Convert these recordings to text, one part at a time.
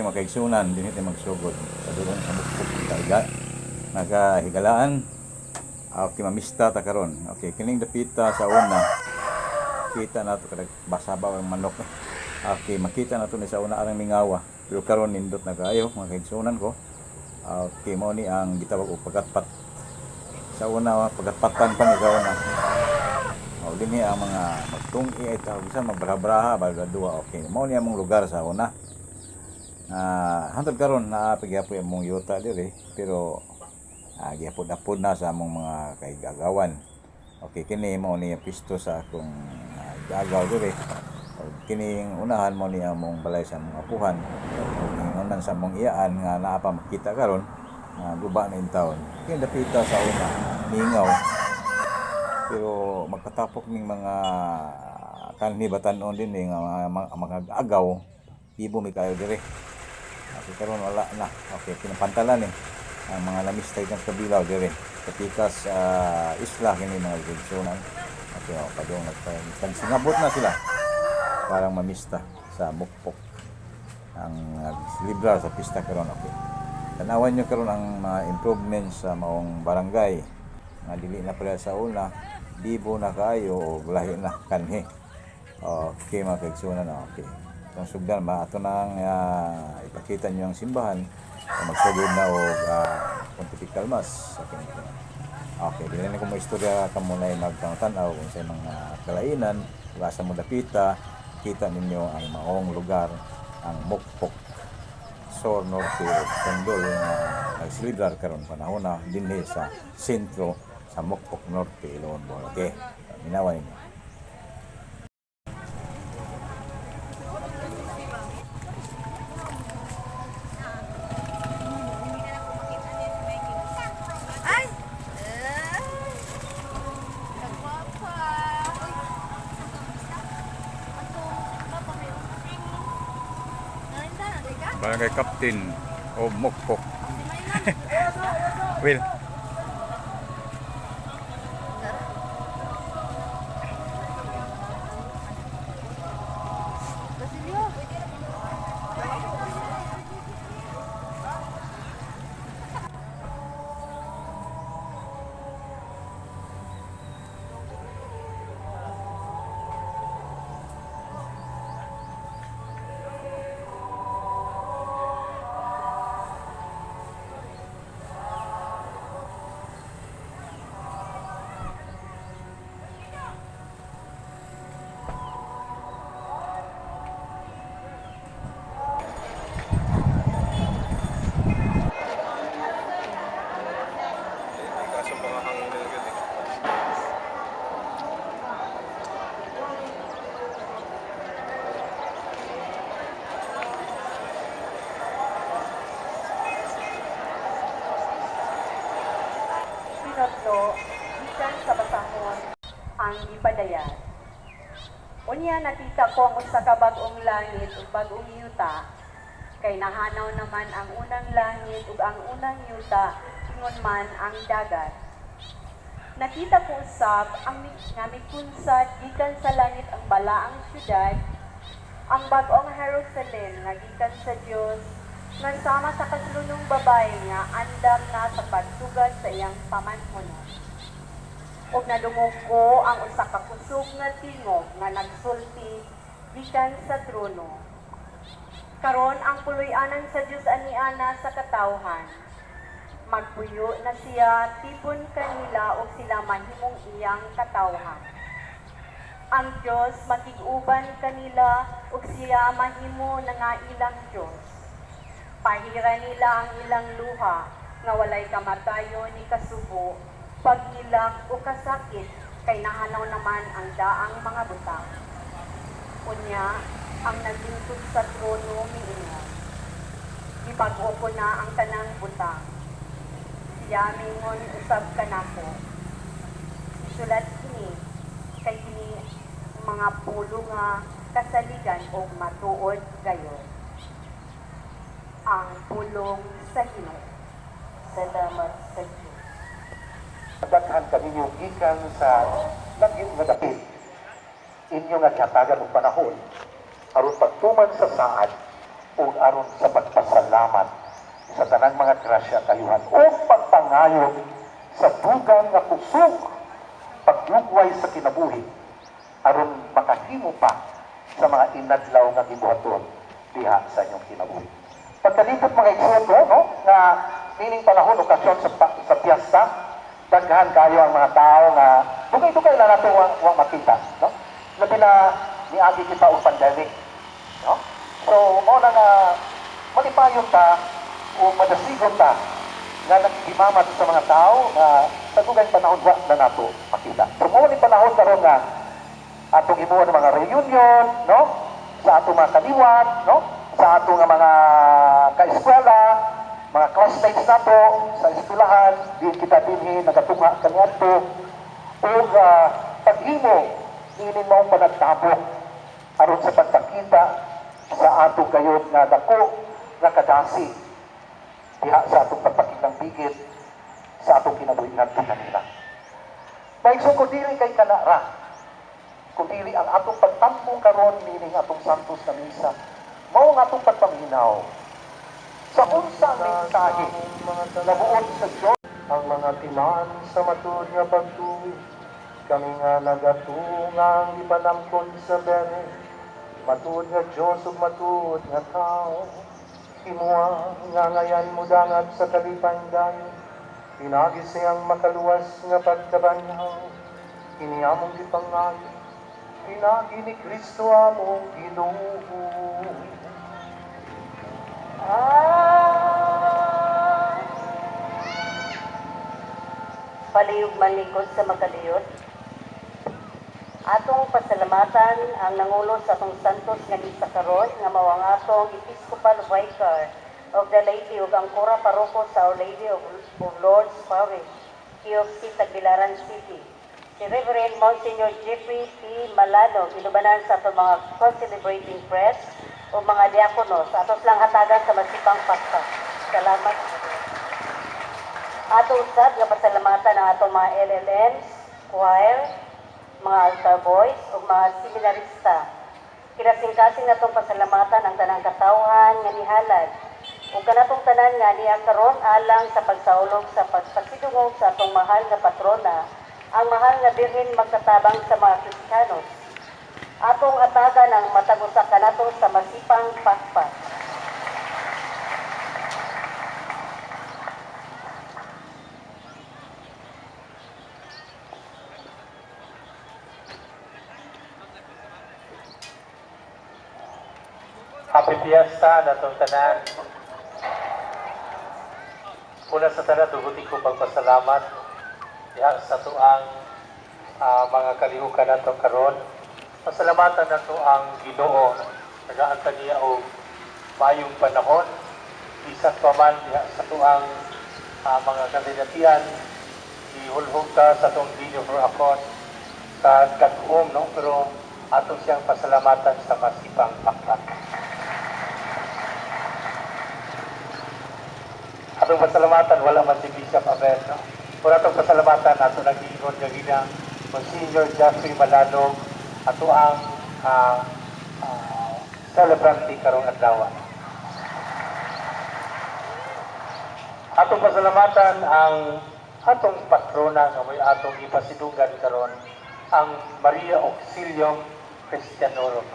Okay, mga kaigsunan, dinhi tayo magsugod sa dulong sa Mukpok kaiga nakahigalaan. Okay, mamista ta karon. Okay, kining dapita sa una. Kita nato kada basaba ang manok. Okay, makita nato ni sa una arang mingawa. Pero karon nindot na kaayo, mga kaigsunan ko. Okay, mao ni ang gitawag og pagatpat. Sa una, pagatpatan pa ni sa una. O, dinhi ang mga magtungi ay tawag sa magbraha-braha, duwa. Okay, mao ni among lugar sa una. Hantod karon naa pa gyapoy among yuta diri, pero gihapod-apod na sa among mga kaigagawan. Okay, kini mao ni ang pisto sa akong gagaw diri. Og kining unahan mo ni among balay sa among apuhan. Og unan sa among iyaan nga naa pa makita karon, guba na intawon. Kini dapita sa una, mingaw. Pero magkatapok ning mga kanhi batan-on din eh, nga mga agaw, bibo mi kayo dire. Okay, karon wala na. Okay, pinapantalan eh. Ang mga lamistay kang kabilaw dire. Kapikas isla kini mga kaigsunan. Okay, oh, padung nagsingabot na sila. Parang mamista sa Mukpok ang nagselebrar sa pista karon. Okay. Tanawan nyo karon ang mga improvements sa maong barangay. Nga dili na pala sa una, bibo na kaayo o lahi na kanhi. Okay, mga kaigsunan, okay. Itong sugdan, ma ato nang ipakita nyo ang simbahan. Magsugod na og pontifical mass. Okay, okay, dili na ko mo istorya kamo na magtanaw kung sa mga kalainan, ug asa mo dapita, kita ninyo ang maong lugar, ang Mukpok Sur Norte ug Sandol nga nagselebrar karon panahon na dinhi sa sentro sa Mukpok Norte, Ilonggo. Okay, minawan ninyo. Ay! Nagwapa! Barangay Captain o Mukpok. Will. Kaso mga hangin na agad eh. Pinatlo, gikan sa basahon ang gipadayag. Unya nakita ko ang usa ka bag-ong langit ug bag-ong yuta, kay nahanaw naman ang unang langit ug ang unang yuta, ingon man ang dagat. Nakita ko usab ang nga mikunsad gikan sa langit ang balaang syudad, ang bag-ong Jerusalem nga gikan sa Dios, nga sama sa kaslunong babae nga andam na sa pagsugad sa iyang pamanhonon. Ug nadungog ko ang usa ka kusog nga tingog nga nagsulti gikan sa trono. Karon ang puloy-anan sa Dios aniana sa katawhan. Magpuyo na siya tipon kanila ug sila mahimong iyang katawhan. Ang Dios makig-uban kanila ug siya mahimo na nga ilang Dios. Pahira nila ang ilang luha nga walay kamatayon ni kasubo, paghilak o kasakit, kay nahanaw naman ang daang mga butang. Unya, ang naglingkod sa trono miingon, "Gibag-o ko na ang tanang butang." Siya mingon usab kanako, "Isulat kini, kay kini mga pulo nga kasaligan og matuod gayon." Ang pulong sa Ginoo. Salamat sa Diyos. Daghan kaninyo gikan sa langit nga dapit, inyo nga gihatagan og panahon aron pagtuman sa saad. Ug aron sa pagpasalamat sa tanang mga grasya, kayuhan ug pagpangayo sa dugang nga kusog, paglugway sa kinabuhi aron makahimo pa sa mga inadlaw nga gibuhaton diha sa inyong kinabuhi. Pagkalipot, mga igsoon ko, no, nga nining panahon, okasyon sa piyesta, daghan kayo ang mga tao nga dugay-dugay na nato wa makita, no? Labi na niagi kita og pandemic, no? So mao na nga malipayon ta o madasigon ta nga naghimamat sa mga tao nga sa dugay panahon wa na nato makita. So mao ni panahon karon nga atong himuon ng mga reunion, no? Sa atong mga kaliwat, no? Sa atong nga mga kaeskwela, mga classmates nato sa eskwelahan, diin kita dinhi nagatunga kaniadto ug paghimo niining maong panagtabok aron sa pagpakita sa atong gayod nga dako nga kadasi diha sa atong pagpakitang bigit sa atong kinabuhi ngadto kanila. Maigsoon ko, dili kay kana ra, kundi ang atong pagtampong karon nining atong santos na misa mao ang atong pagpaminaw sa unsa ang mensahe nabuot sa Dios Ang mga timan sa matuod nga pagtuo. Kami nga nagatuo nga ang gipanamkon sa bere, matuod nga Diyos ug matuod nga tao. Himoa nga ngayan mo dangat sa kalipay dayon, pinaagi sa iyang makaluwas nga pagkabanhaw. Kini among gipangayo, pinaagi ni Kristo among Ginoo. Ah! Palihog manlingkod sa makaliyot. Atong pasalamatan ang nangulo sa atong santos nga misa karon nga mao ang atong Episcopal Vicar of the Lady ug ang kura paroko sa Our Lady of Lourdes Parish, QFC, Tagbilaran City, si Reverend Monsignor Jeffrey P. Malano, inubanan sa atong mga concelebrating priests o mga diakono. Sa atos lang hatagan sa masipang pakpak. Salamat. Ato usab nga pasalamatan ang atong mga LLMs, choir, mga altar boys ug mga seminarista. Kinasingkasing natong pasalamatan ang tanang katawhan nga nihalad ug kanatong tanan nga niya karon alang sa pagsaulog sa pagpasidungog sa atong mahal nga patrona, ang Mahal nga Birhen Magkatabang sa mga Kristiyanos. Atong hatagan ang matag usa kanato sa masipang pakpak. Happy Fiesta natong tanan. Una sa tanan, tuguti ko pagpasalamat diha sa tuang mga kalihukan nato karon. Pasalamatan nato ang Ginoo. Tagaan ta niya og maayong panahon bisan pa man diha sa tuang mga kasinatian, ihulhog ta sa atong Dino for Akon sa katuom, no, pero atong siyang pasalamatan sa masipang pakpak. Atong pasalamatan, wala man si Bishop Abel, no? Pero atong pasalamatan ato nag-iingon gagina Monsignor Jeffrey Malanog, ato ang celebrante karong adlaw. Atong pasalamatan ang atong patrona nga may atong gipasidunggan karon, ang Maria Auxilium Christianorum.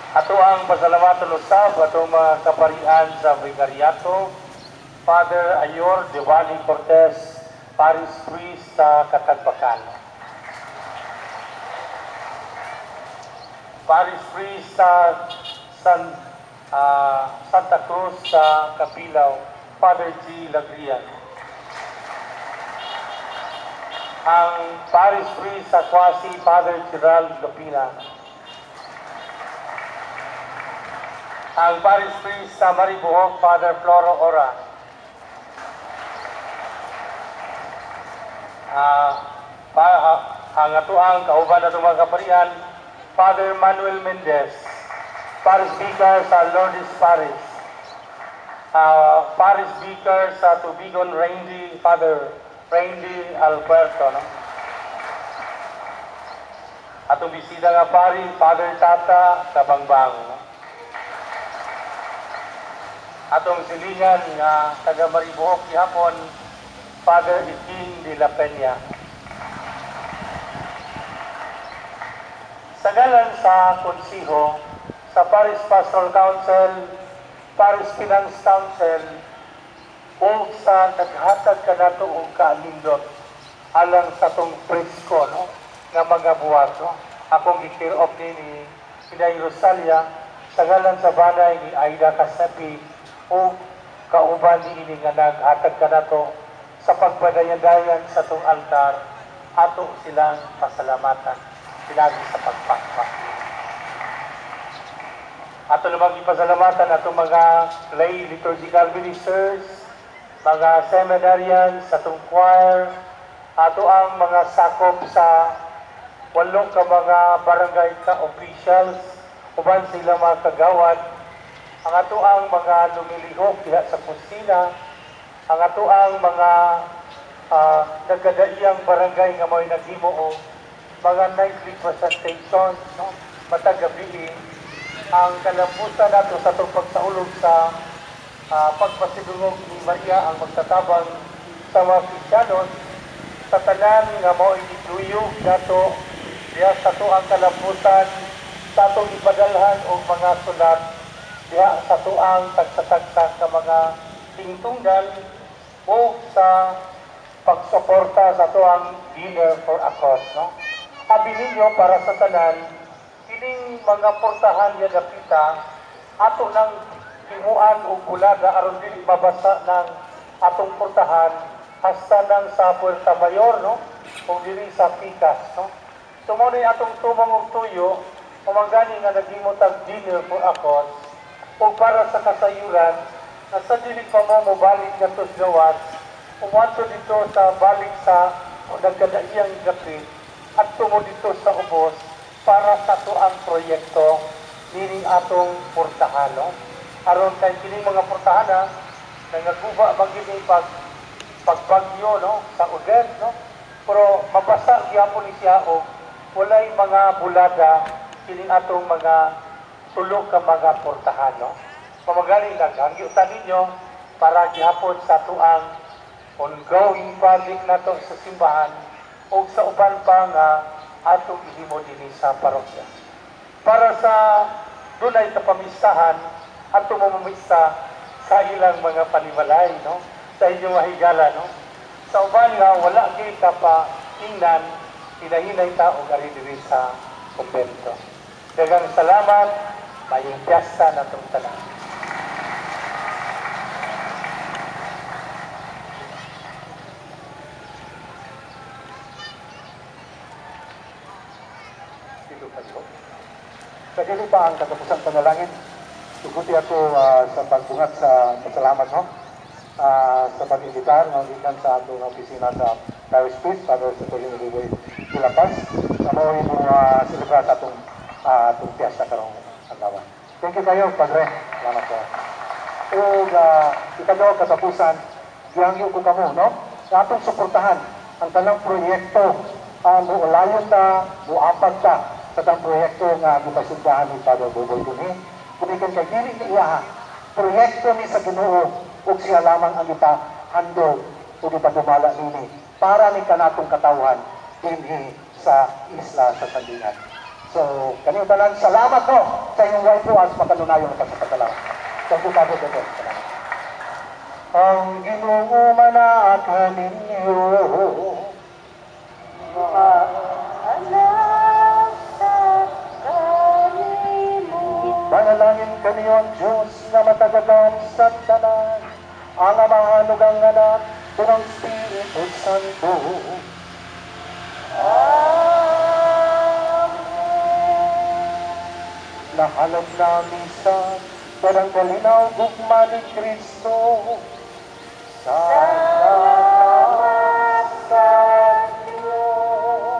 Ato ang pasalamatan usab atong mga kaparian sa Vicariato, Father Ayor de Valle Cortez, Parish Priest sa Katagbakan. Parish Priest sa Santa Cruz sa Cabilao, Father G. Lagrian. Ang Parish Priest sa Quasi, Father Gerald Lopina. Ang Parish Priest sa Maribojoc, Father Floro Ora. Ang atuang kauban na mga kaparian, Father Manuel Mendez, Parish Vicar sa Lourdes Parish. Parish Vicar sa Tubigon, Randy, Father Randy Alberto. No? Atong bisita nga pari, Father Tata Kabangbang. Atong silingan nga taga Maribojoc gihapon, Father Iking de la Peña. Sa ngalan sa konsiho, sa Parish Pastoral Council, Parish Finance Council, o sa naghatag kanato og kaanindot alang sa tong presko, no, nga mga buhat, no? Akong gi-care of ni Inay Rosalia, sa ngalan sa banay ni Aida Kasapi o kauban ni ini nga naghatag kanato sa pagbadayan-dayan sa tong altar, ato silang pasalamatan pinagi sa pagpakpak. Ato namang ipasalamatan atong mga lay liturgical ministers, mga seminarians, atong choir, ato ang mga sakop sa 8 ka mga barangay ka officials, uban sila mga kagawad, ang ato ang mga lumilihok diha sa kusina, ang ato ang mga nagkadaiyang barangay nga mo'y naghimo og mga nightly presentations, no? Matag gabi ang kalambusan nato sa atong pagsaulog sa pagpasidungog ni Maria ang magtatabang sa mga Kristiyanos, sa tanan nga mao'y gituyog nato diha sa atuang kalambusan, sa atong ipadalhan og mga sulat diha sa atuang tagsa-tagsa ka mga tingtunggal o sa pagsuporta sa atuang dinner for a cause, no? Abi ninyo para sa tanan kining mga portahan nga dapita ato nang himuan og bulada aron dili mabasa ng atong portahan hasta nang sa Puerta Mayor, no, o dili sa Pikas, no? So mao ni atong tumong og tuyo umanggani nga naghimo tag dinner for a cause o para sa kasayuran nga sa dili pa mo mobalik ngadto sa gawas, umuadto dito sa balik sa nagkadaiyang dapit at tumo dito sa ubos para sa atuang proyekto nining atong portahan, no? Aron kay kining mga portahan nangaguba man gini pag pagbagyo, no, sa Odette, no, pero mabasa gyapon ni siya og walay mga bulada kining atong mga tulo ka mga portahan, no? Pamagaling naghangyo ta ninyo para gihapon sa atuang ongoing project nato sa simbahan o sa uban pa nga atong gihimo dinhi sa parokya. Para sa dunay kapamistahan at tumumista sa ilang mga panimalay, no? Sa inyong mahigala, no? Sa uban nga wala gyud kapaingnan, hinahinay ta og ari diri sa kumbento. Daghang salamat, mayong piyesta natong tanan. Sa dili pa ang katapusang panalangin, tuguti ako sa pagbungat sa pasalamat, no? Sa pag-imbitar nga gikan sa atong opisina sa Parish Priest, Father Saturnino Buboy de la Paz, na mao imong celebrar sa atong piyesta karong adlaw. Thank you kayo, Padre. Salamat po. Ug ikaduha katapusan, gihangyo ko kamo, no? Sa atong suportahan ang tanang proyekto, muulayon ta, muapag ta sa tanang proyekto nga gipasundahan ni Father Buboy dinhi. Gumikan kay dili ni iya proyekto ni sa Ginoo ug siya lamang ang ipahandog ug ipadumala nini para ni kanatong katawhan dinhi sa isla sa Sandingan. So, kaniyo tanan, salamat no sa inyong wife po as makalunayon ang pagpapasalamat. Thank you, Father Buboy. Salamat. Ang Ginoo manaak ninyo. Manalangin kaniyo ang Diyos nga matagagam sa tanan, ang Amahan ug ang Anak ug ang Espiritu Santo. Amen. Nahalog na misa, parang kalinaw gugma ni Kristo. Salamat sa Diyos.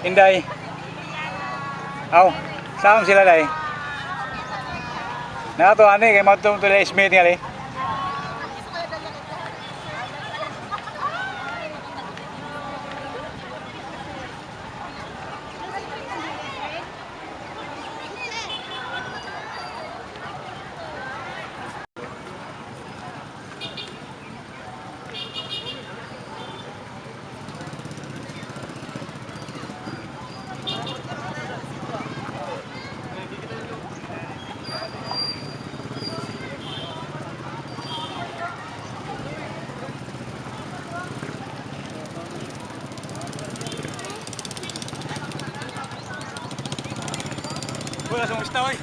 Inday. Aw, saan sila day? Nato ani kay matong to Smith nga li. Wala sa musta oy.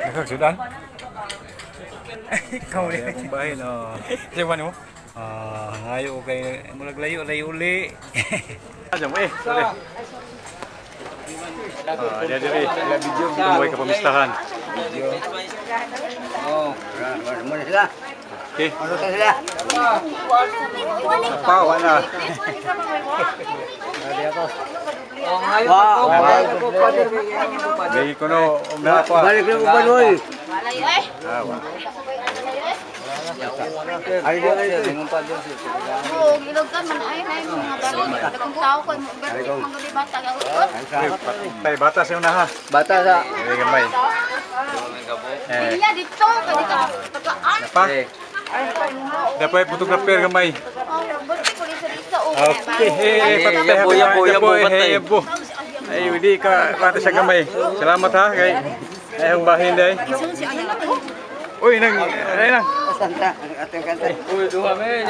Nakaksudan? Ikaw rin. Akong bahin, oh. Siya ba mo? Ah, ngayo kay mulag layo layo uli. Aja mo eh. Sorry. Ah, dia diri. Tumoy ka pamistahan. Oh, mana sila? Okay. Ano ta sila? Pa wala. Wah, Lagi kuno umna pa. balik na uban oy. Walay eh. Ah, wa. Ay, ay, ay. Oo, ilog ka man ay ay mga bata. Kung tao ko mo bertik mga di bata ka ukot. Tay bata sa una ha. Bata sa. Dili gamay. Eh, Iya dito kay ka pagkaan. pa. Dapat photographer gamay. Oh, bertik ko risa-risa o. Okay, hey, patay yabo yabo yabo. Ay, hindi ka pati sa gamay. Salamat ha kay ay ang bahin day. Uy, nang ay nang. Santa, ateng kanta. Uy, duha me.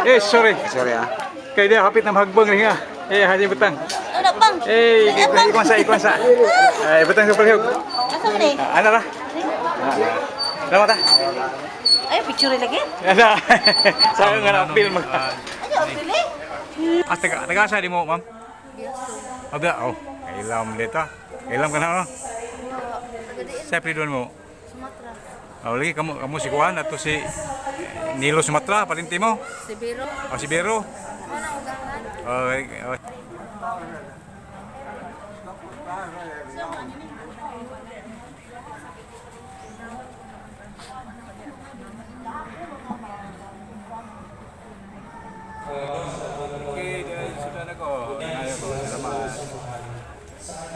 Eh, sorry. Sorry ah. Kay dia hapit na mahagbang rin nga. Eh, haji butang. Ano pang? Eh, ikuan sa, ikuan sa. Ay, butang sa palihog. Asa man eh? Ah, Ana ra. Salamat ha. Ay, picture lagi. Ana. Sa nga na film. Ano pili? Ah, taga taga sa di mo, ma'am? Ada, oh. Kailam dito. Kailam ka na, oh. Sa pridon mo. Sumatra. Oh, lagi kamu kamu si Kuan ato si Nilo Sumatra palinti mo. Sibiro. O si Bero. Ano ugangan? Oh, oh.